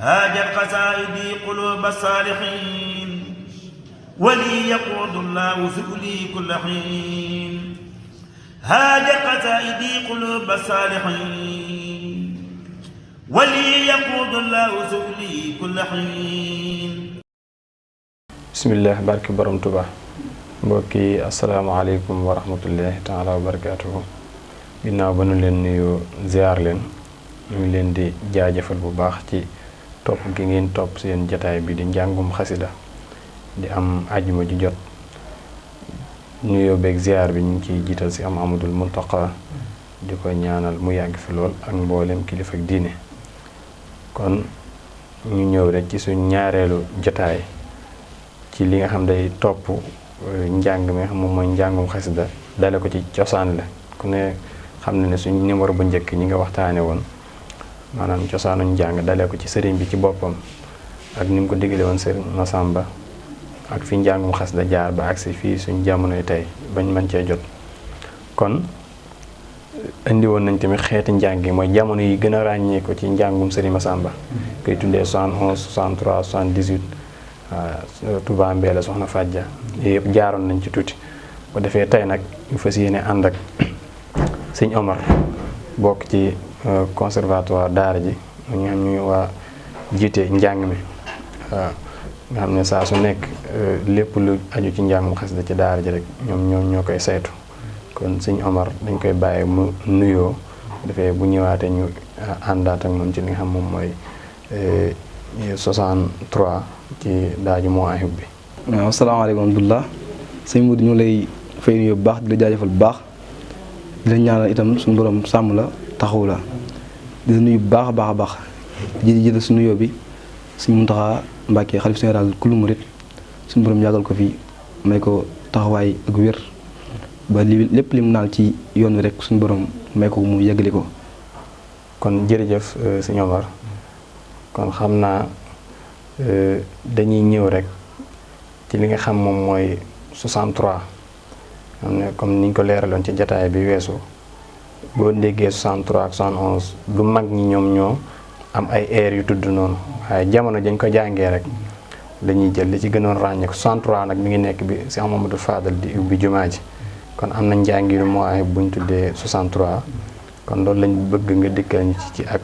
هاجت قصائدي قلوب الصالحين ولي يقود الله سؤلي كل حين هاجت قصائدي قلوب الصالحين ولي يقود الله سؤلي كل حين bismillah barke borom Tuba mbokki asalaamaaleykum wa rahmatullahi taala wa barakaatuhu ginnaaw ba nu leen nuyu ziar leen ñu ngi leen di jaajëfal bu baax ci topp gi ngeen topp seen jataay bi di njàngum xasida di am ajuma ju jot nuyoo beeg ziar bi ñu ngi ciy jiital si am amadul muntaqa di ko ñaanal mu yàgg fi lool ak mboolem kilifa ak diine kon ñu ñëw rek ci suñ ñaareelu jataay ci li nga xam day topp njàng mi nga xam moom mooy njàngum xasida dale ko ci cosaan la ku ne xam ne suñ numéro bu njëkk ñi nga waxtaane woon maanaam cosaanu njàng dale ko ci sëriñ bi ci boppam ak ni mu ko digale woon sëriñ Masamba ak fi njàngum xasida jaar ba agsi fii suñ jamonoy tey bañ mën cee jot kon indi woon nañ tamit xeeti njàng yi mooy jamono yi gën a ràññee ko ci njàngum sëriñ Masamba koy tuddee 71 63 78 Touba Mbella soxna Fadja yëpp jaaroon nañ ci tuuti bu defee tey nag ñu fas yéene ànd ak sëñ Omar bokk ci conservatoire daara ji ñu xam ñu waa jiite njàng mi nga xam ne saa su nekk lépp lu aju ci njàngum xasida ci daara ji rek ñoom ñoo koy saytu kon sëñ Omar dañ koy bàyyi mu nuyoo bu defee bu ñëwaatee ñu àndaat ak moom ci li nga xam moom mooy 63 ci daaju moo ayib bi. waaw asalaamaaleykum Abdullah sëñ Modou ñu lay fay nuyu bu baax di la jaajëfal bu baax di la ñaanal itam suñu borom sàmm la taxaw la di la nuyu bu baax a baax a baax di jël suñu nuyoo bi suñu Muntaxa Mbàkke xalif général kullu murit suñu borom yàggal ko fi may ko taxawaay ak wér ba lépp lim naal ci yoon wi rek suñu borom may ko mu yeggali ko. kon jërëjëf sëñ Omar kon xam naa dañuy ñëw rek ci li nga xam moom mooy 63 xam ne comme niñ ko leeraloon ci jataay bi weesu boo déggee 63 ak 71 du mag ñi ñoom ñoo am ay air yu tudd noonu waaye jamono dañ ko jàngee rek dañuy jël li ci gënoon ràññeeku 63 nag mi ngi nekk bi Cheikh Mamadou Fadal di ubbi jumaa ji kon am na njàngiru moo ay buñ tuddee 63 kon loolu lañ bëgg nga dikkal ñu ci ak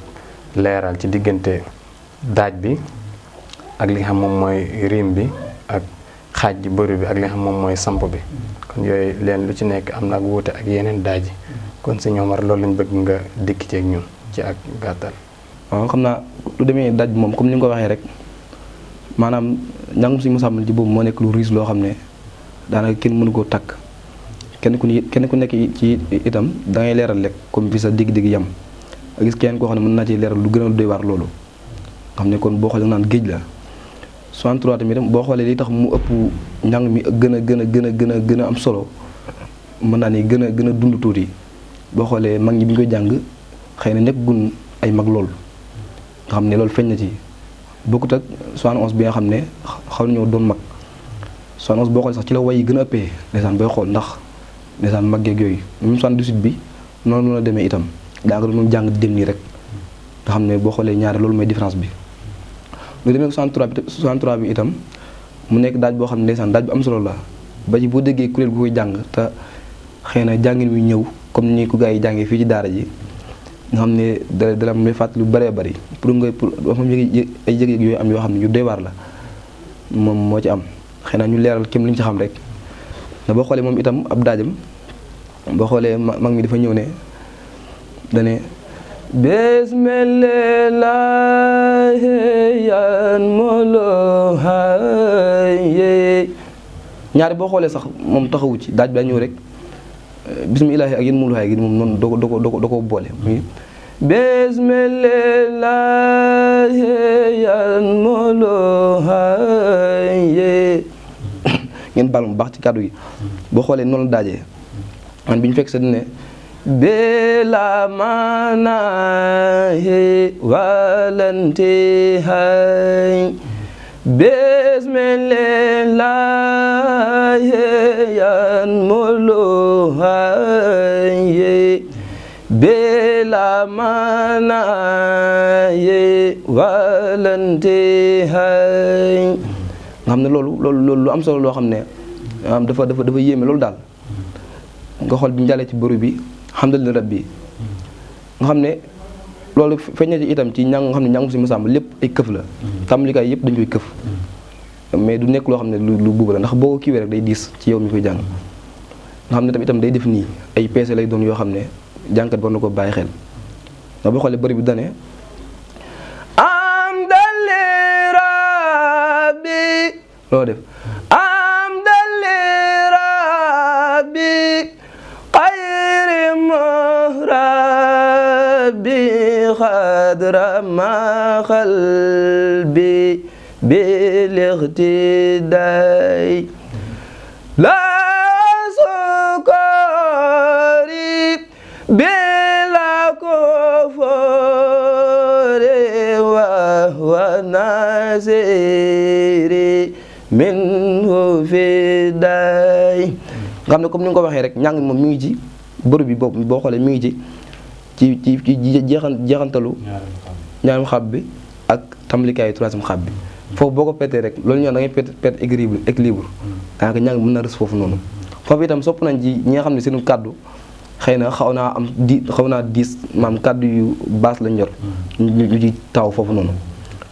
leeral ci diggante daaj bi ak li nga xam moom mooy rim bi ak xaaj ji bëru bi ak li nga xam moom mooy samp bi kon yooyu leen lu ci nekk am na ak wuute ak yeneen daaj yi kon sëñ Omar loolu lañ bëgg nga dikk ci ak ñun ci ak gàttal. waaw xam naa lu demee daaj bi moom comme ni nga ko waxee rek maanaam njàngum si Masamba ci boobu moo nekk lu riis loo xam ne daanaka kenn mënu koo takk kenn ku nekk ci itam da ngay leeral rek comme fi sa digg-digg yam a gis kenn koo xam ne mën naa ci leeral lu gën a doy waar loolu nga xam ne kon boo xoolee naan géej la 63 tamit boo xoolee li tax mu ëpp njàng mi gën a am solo mën naa ni gën a dund tuuti boo xoolee mag ñi bi ñu koy jàng xëy na nekk gun ay mag lool nga xam ne loolu feeñ na ci bokkut ak 71 bi nga xam ne xaw nañoo doon mag 71 boo xoolee sax ci la way yi gën a ëppee ndeysaan booy xool ndax ndeysaan mag yeeg yooyu même 78 bi noonu la demee itam daa nga doon jàng dem nii rek nga xam ne boo xoolee ñaare loolu mooy différence bi lu demee 63 bi itam mu nekk daaj boo xam ne ndeysaan daaj bu am solo la ba ci boo déggee kuréel gu koy jàng te xëy na jàngin mi ñëw comme ni ko gars yi jàngee fii ci daara ji nga xam ne dara may fàttali lu bëree bëri pour wax moom ay yëg-yëg yooyu am yoo xam ne yu doy waar la moom moo ci am xëy na ñu leeral kem li ñu ci xam rek na boo xoolee moom itam ab daajam boo xoolee mag mi dafa ñëw ne dane bismillahi yan molo haye ñaari boo xoolee sax moom taxawu ci daaj bi daa ñëw rek bismillahi ak yan molo haye gi moom noonu doo ko boole muy bismillahi yan molo haye ngeen baal mu baax ci kàddu gi boo xoolee noonu la daajee man bi ñu fekk sa dine bela manahi walanti hay bismillahi yan mulu hay bela bila manaaye walantihay nga xam ne loolu lu am solo loo xam ne dafa yéeme loolu daal nga xool bi ñu jàllee ci bëru bi alhamdulilah rabbi nga xam ne loolu feeñ na ci itam ci ñàng nga xam ne ñàngu si Masamba lépp ay këf la tàmbalikaay yëpp dañ koy këf mais du nekk loo xam ne lu buuba la ndax boo ko kiiwee rek day diis ci yow mi koy jàng nga xam ne itam day def nii ay peese lay doon yoo xam ne jàngkat war na ko bàyyi xel ndax boo xoolee bëri bi dane am dalli rabbi loo def am dalli rabbi xayri murabbi xadra ma qalbi bil iqtidaay la sukari bila kufuri wa nasiri minhu fidaay nga xam ne comme ni nga ko waxee rek njàng moom mi ngi ci bërëb bi boobu boo xoolee mi ngi ci jeexantalu ñaareelu xab bi ak tàmbalikaayu troisième xab bi foofu boo ko pétee rek loolu ñoo da ngay perte équilibre daanaka njàng mën na rës foofu noonu foofu itam sopp nañ ci ñi nga xam ne seenu kàddu xëy na xaw naa diis maam kàddu yu baas lañ yor ñu ci taw foofu noonu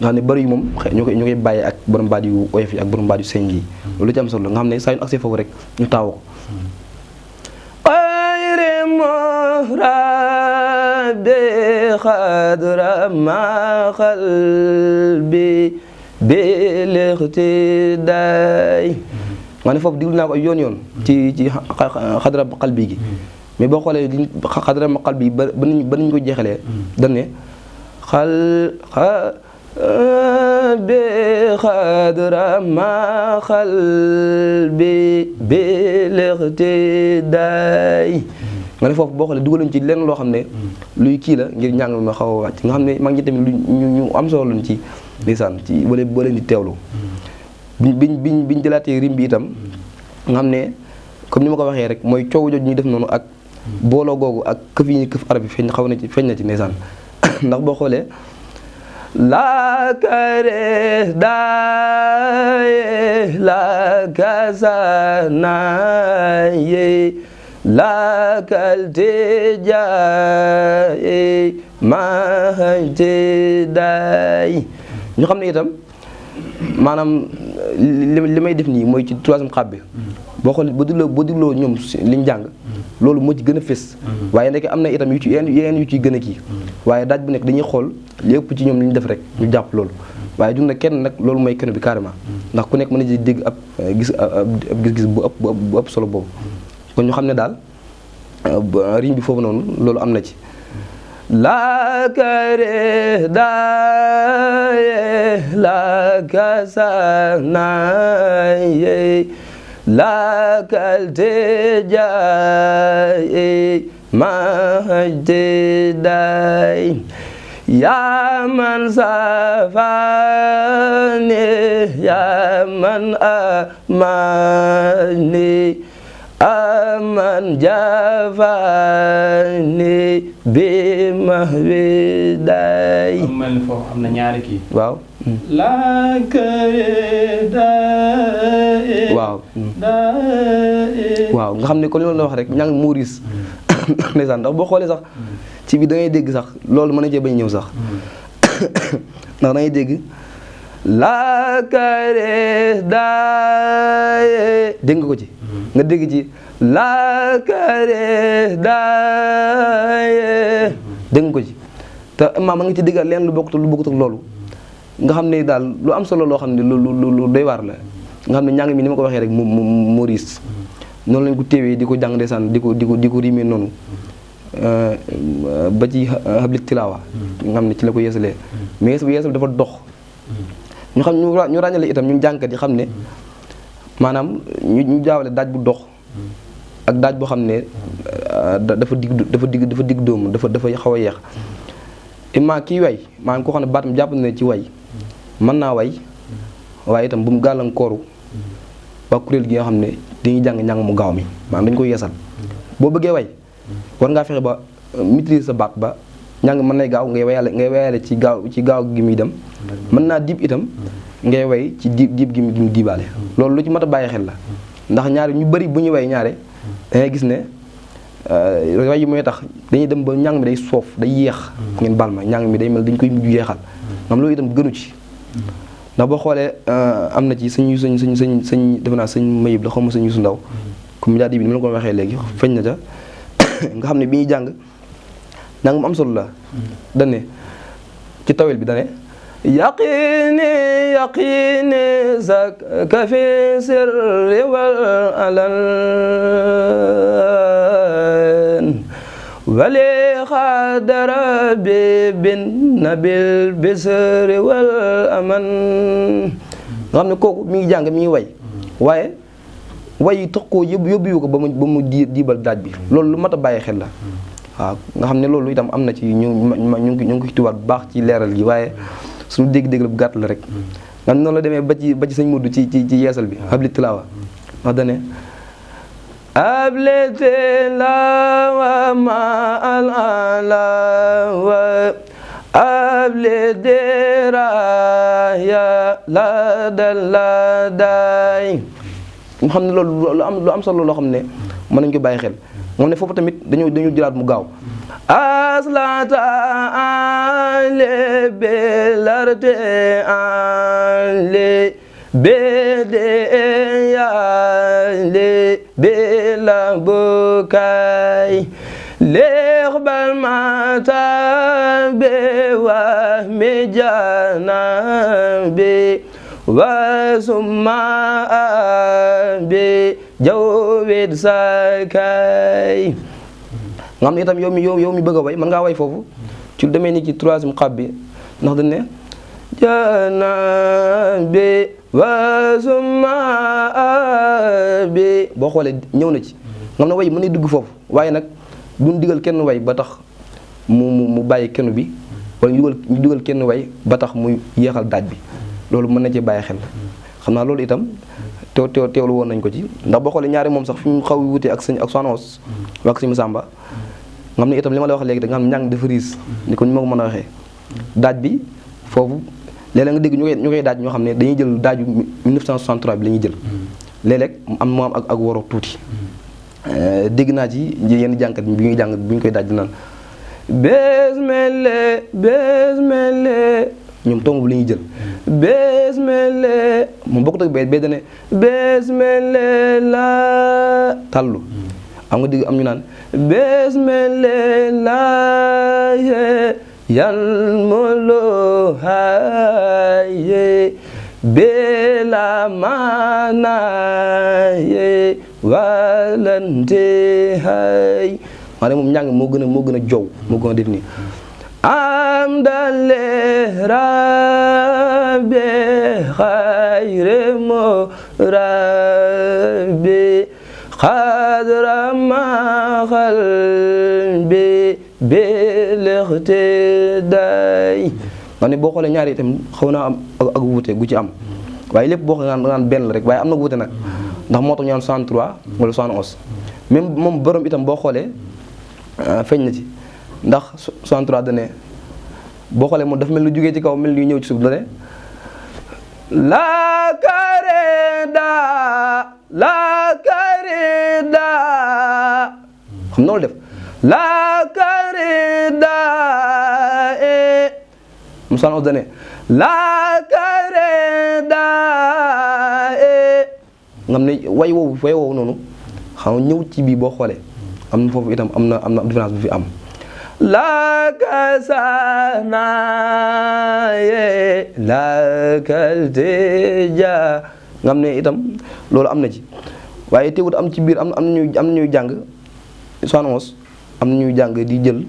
nga xam ne bëri yu moom ñu koy bàyyi ak borom baat yu oyof yi ak borom baat yu sëñ yi loolu ci am solo nga xam ne saa yu ñu agsee foofu rek ñu taaw ko rabbi xadra ma qalbi bil iqtidaay nga ne foofu diglu naa ko yoon ci xadra qalbi gi mais boo xoolee li xadra ma qalbi ba nañu ko jeexalee dañ ne bi xadra ma qalbi bil iqtidaay nga ne foofu boo xoolee dugaluñ ci lenn loo xam ne luy kii la ngir njàng ma xaw a wàcc nga xam ne mag ñi tamit ñu am solo luñ ci lisaan ci boo leen di teewlu biñ jëlaatee rim bi itam nga xam ne comme ni ma ko waxee rek mooy coow jooju ñuy def noonu ak booloo googu ak këf yi ñuy këf arab yi feeñ na ci ndeysaan ndax boo xoolee la kare daye la kasanaye la kalte jaye mahante day ñu xam ne itam maanaam li may def nii mooy ci troisième xab bi boo xoolee boo digloo ñoom liñ jàng loolu moo ci gën a fés waaye nekk am na itam yu ci yeneen yu ciy gën a kii waaye daaj bu nekk dañuy xool lépp ci ñoom li ñu def rek ñu jàpp loolu waaye dund na kenn nag loolu mooy kenn bi carrément ndax ku nekk mën na ci dégg ab gis-gis bu ëpp solo boobu kon ñu xam ne daal riñ bi foofu noonu loolu am na ci la kare daye la kasanaye la kalte jaye mahajte day ya man safane ya man amane aman jafane bi mahwi day mel ni foofu am na ñaari kii waaw la kare daye waaw waaw nga xam ne kon loolu la wax rek ña ngi muuris ndeysaan ndax boo xoolee sax ci bi da ngay dégg sax loolu mën na cee bañ ñëw sax ndax da ngay dégg la kare daye dégg nga ko ci nga dégg ci la kare daye dégg nga ko ci te maa ma nga ci déggal leen lu bokkut ak loolu nga xam ne daal lu am solo loo xam ne lu doy waar la nga xam ne njàng mi ni ma ko waxee rek Maurice noonu lañ ko téewee di ko jàng ndeysaan di ko rimee noonu ba ci hablit tilaawa nga xam ne ci la ko yeesalee mais yeesal dafa dox ñu xam ñu ràññale itam ñu jàngkat yi xam ne maanaam ñu jaawale daaj bu dox ak daaj boo xam ne dafa digg dóomu dafa xaw a yeex imma kii way maanaam koo xam ne baatam jàpp na ci way mën naa way waaye itam bu mu gàllankooru waa kuréel gi nga xam ne dañuy jàng mu gaaw mi maanaam dañu koy yeesal boo bëggee way war ngaa fexe ba maîtriser sa baat ba njàng mën nay gaaw ngay wayale ci gaaw gi muy dem mën naa diib itam ngay way ci diib gi mu diibaale loolu lu ci mat a bàyyi xel la ndax ñaari ñu bëri bu ñu way ñaare dangay gis ne way yi mooy tax dañuy dem ba njàng mi day soof day yéex ngeen baal ma njàng mi day mel dañ koy mujj yeexal ngam loolu itam gënu ci ndax boo xoolee am na ci sëñ defe naa sëñ Mayib la xaw ma sëñ Yusu Ndaw comme jaadi bi ni ma la ko waxee léegi feeñ na ca nga xam ne bi ñuy jàng njàng mu am solo la dane ci tawel bi dane yaqini zaka fi sirri wal alan wali xadara bi bin nabil bisri wal aman nga xam ne kooku mi ngi jàng mi ngi way waaye way yi tax koo yóbbu ko ba mu diibal daaj bi loolu lu mat a bàyyi xel la waaw nga xam ne loolu itam am na ci ñu ngi ko tubaat bu baax ci leeral gi waaye suñu dégg-dégg la bu gàtt la rek nga xam ne noonu la demee ba ci sëñ Modou ci yeesal bi habli tilaawa wax dane habli tilaawa ma al alawa habli diraya la day nga xam ne loolu lu am solo loo xam ne mën nañu ko bàyyi xel moom ne foofu tamit dañu jëlaat mu gaaw aslata ale belarte ale bede yale bela bokay leerbal mata be wa mejana be wa summa be jawwid sakay nga xam ne itam yow mi bëgg a way mën ngaa way foofu ci lu demee ni ci 3e xab bi ndax dañ ne jana bi wa summa bi boo xoolee ñëw na ci nga xam ne way mën na dugg foofu waaye nag duñ digal kenn way ba tax mu bàyyi kenn bi wala ñu dugal kenn way ba tax muy yéexal daaj bi loolu mën na cee bàyyi xel xam naa loolu itam teewlu woon nañ ko ci ndax boo xoolee ñaari moom sax fi mu xaw a wutee ak Sonos ak sëñ Masamba nga xam ne itam li ma la wax léegi da nga xam ne njàng dafa riis ni ko ñu ma ko mën a waxee daaj bi foofu léeg-léeg nga dégg ñu koy daaj ñoo xam ne dañuy jël daaju 1963 bi la ñuy jël léeg-léeg mu am ak woro tuuti dégg naa ci yenn jànkat bi ñuy jàng bu ñu koy daaj di naan besmele ñoom tomb bi la ñuy jël besmele moom bokkut ak bee dane besmele la tàllu am nga dégg am ñu naan bismillah yal molo haye bela mana ye walante hay maanaam moom njàng moo gën a jow moo gën a def nii am dale rabbe xayre mo rabbe xadra ma xalbi bilexte day nga ne boo xoolee ñaari itam xaw naa am ak wuute gu ci am waaye lépp boo xoolee ngaan benn la rek waaye am na wuute nag ndax moo tax ñu naan 63 wala 71 même moom borom itam boo xoolee feeñ na ci ndax 63 dane boo xoolee moom dafa mel lu jógee ci kaw mel lu ñëw ci suuf dane la kareda xam noonu def la kareda mu san os dane la kareda nga xam ne way woowu noonu xam ñëw ci bii boo xoolee am na foofu itam am na différence bu fi am la kasanaye la kalteja nga xam ne itam loolu am na ci waaye teewut am ci biir am na ñuy jàng 71 am na ñuy jàng di jël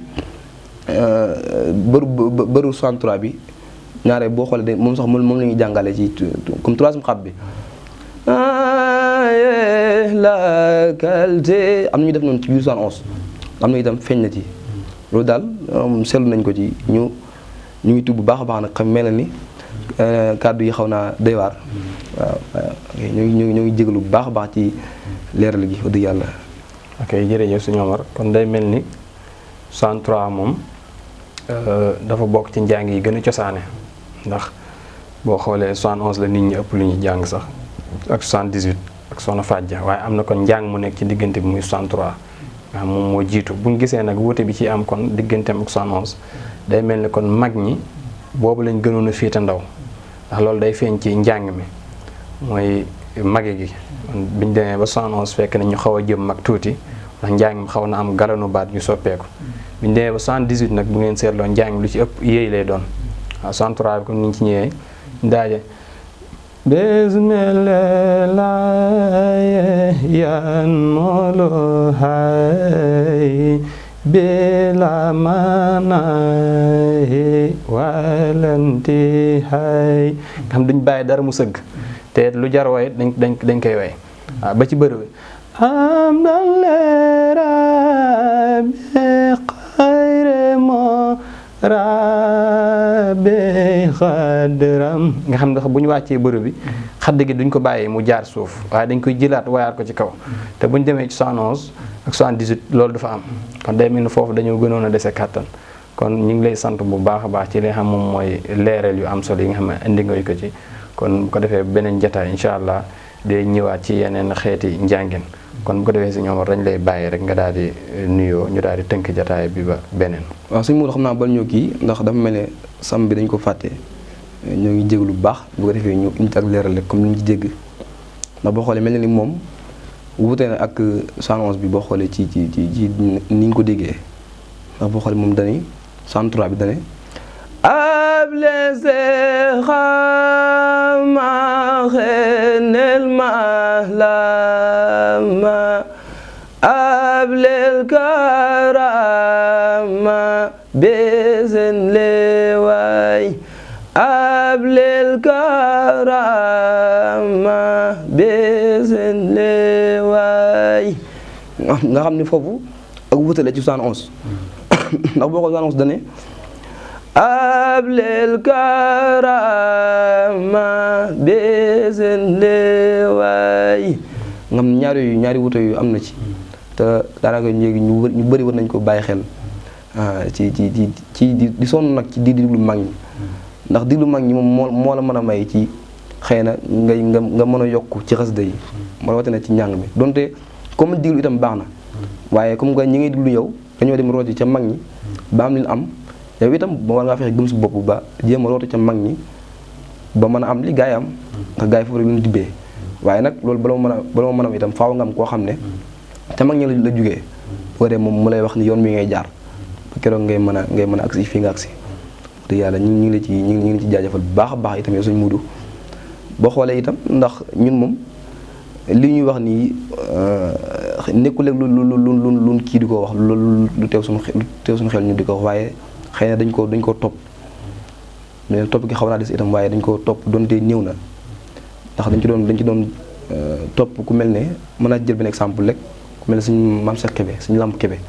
bëru 63 bi ñaare boo xoolee de moom sax moom la ñuy jàngale ci comme 3e xab bi la qualité am na ñuy def noonu ci biir 71 am na itam feeñ na ci loolu daal seetlu nañ ko ci ñu ngi tudd bu baax a baax nag xam mel na ni kàddu yi xaw naa doy waar waaw ñu ngi jégalu bu baax a baax ci leeral gi wax dëgg yàlla. ok jërëjëf suñu Omar kon day mel ni 63 moom dafa bokk ci njàng yi gën a cosaane ndax boo xoolee 71 la nit ñi ëpp lu ñuy jàng sax ak 78 ak soxna Fàjja waaye am na kon njàng mu nekk ci diggante bi muy 63 nga xam moom moo jiitu bu ñu gisee nag wuute bi ci am kon digganteem ak 71 day mel ni kon mag ñi boobu lañ gënoon a féete ndaw ndax loolu day feeñ ci njàng mi mooy mage gi biñ demee ba 71 fekk na ñu xaw a jëm mag tuuti ndax njàng mi xaw na am galanu baat yu soppeeku biñ demee ba 78 nag bu ngeen seetloo njàng mi lu ci ëpp yéey lay doon waaw 63 bi comme ni ñu ci ñëwee daaje bismillah yan molo hay bila manaahi walanti hay nga xam duñ bàyyi dara mu sëgg te lu jar way dañ koy way waaw ba ci bërëb am dan leera bi xayre mo rabe xadram nga xam ndax bu ñu wàccee bërëb bi xadd gi duñ ko bàyyee mu jaar suuf waaye dañ koy jëlaat wayaat ko ci kaw te bu ñu demee ci 71 ak 78 loolu dafa am kon day mel ni foofu dañoo gënoon a dese kàttan kon ñu ngi lay sant bu baax a baax ci li nga xam moom mooy leeral yu am solo yi nga xam ne indi nga ko ci kon bu ko defee beneen jataay incha allah day ñëwaat ci yeneen xeeti njàngin kon bu ko defee si ñoom dañ lay bàyyi rek nga daal di nuyoo ñu daal di tënk jataay bi ba beneen. waaw suñu Modou xam naa bal ñoo kii ndax dafa mel ne sam bi dañ ko fàtte ñoo ngi jéglu bu baax bu ko defee ñu indi ak leeral rek comme ni ñu ci jégg ndax boo xoolee mel na ni moom wuute na ak 111 bi boo xoolee ci ni ñu ko déggee ndax boo xoolee moom dañuy 103 bi dañuy ablese xama xenel mahlama ablel karama besen leway ablel karama besen leway nga xam ni foofu ak wutale ci 71 ndax boo ko 71 dane ablel karama besen leway nga xam ne ñaari wute yu am na ci te daanaka léegi ñu bëri war nañ ko bàyyi xel ci di sonn nag ci di diglu mag ñi ndax diglu mag ñi moom moo la mën a may ci xëy na nga mën a yokk ci xasida yi moo rawatina ci njàng mi donte comme diglu itam baax na waaye comme nga ñi ngay diglu yow dañoo dem rooti ca mag ñi ba am li am yow itam ba war ngaa fexe gëm si bopp ba jéem a rooti ca mag ñi ba mën a am li gaa yi am ndax gaa yi foofu rek lu ñu dibbee waaye nag loolu bala ma mën a am itam faaw nga am koo xam ne te mag ñi la jugee boo dee moom mu lay wax ni yoon wi ngay jaar ba keroog ngay mën a agsi fii nga agsi te yàlla ñu ngi ci jaajëfal bu baax a baax itam yow suñu mudu boo xoolee itam ndax ñun moom li ñuy wax nii nekkul rek lu kii di ko wax lu teew suñu xel ñu di ko wax waaye xëy na dañ ko topp mais topp gi xaw naa des itam waaye dañ ko topp donte néew na ndax dañ ci doon topp ku mel ne mën naa jël benn exemple rek ku mel ne suñu maam Cheikh Kébé suñu Lamp Kébé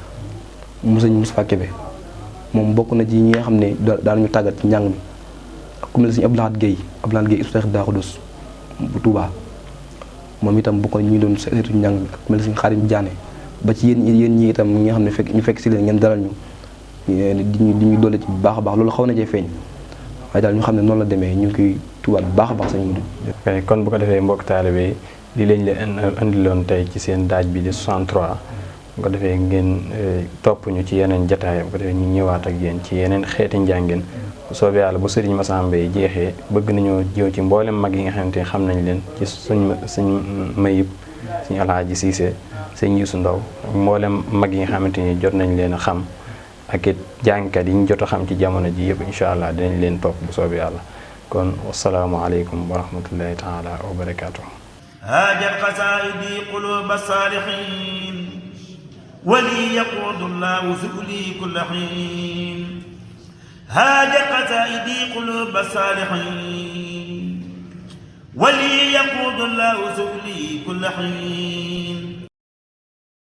mu sëñ Moustapha Kébé moom bokk na ci ñi nga xam ne daan ñu tàggat ci njàng mi ak ku mel ne suñu Abdoulaye Guèye Ustax Daa Xudus bu Touba moom itam bokk na ñu doon seetu njàng mi ak ku mel ne suñu Xaadim Diané ba ci yéen ñi itam ñi nga xam ne ñu fekk si leen ngeen dalal ñu di ñu doole ci bu baax a baax loolu xaw na cee feeñ waaye daal ñu xam ne noonu la demee ñu ngi koy tubaat bu baax a baax sañu mujj. kon bu ko defee mbokk taalibe yi li lañ leen andiloon tey ci seen daaj bi di 63 bu ko defee ngeen topp ñu ci yeneen jataay bu ko defee ñu ñëwaat ak yéen ci yeneen xeeti njàngeen bu soobee yàlla bu sëriñ Massamba yi jeexee bëgg nañoo jiw ci mboolem mag yi nga xamante ne xam nañ leen ci suñ mayib suñu Alaaji Siise sëñ Yuusu Ndaw mboolem mag yi nga xamante ni jot nañ leen a xam ak it jàngkat yi ñu jot a xam ci jamono ji yëpp incha allah dinañ leen topp bu soobee yàlla kon wasalaamualeykum wa rahmatullahi taala wa barakaatu. haajat qasaa'idi quluuba saalihiin wali yaquudu llaahu su'li kulla hiin haajat qasaa'idi quluuba saalihiin wali yaquudu llaahu su'li kulla hiin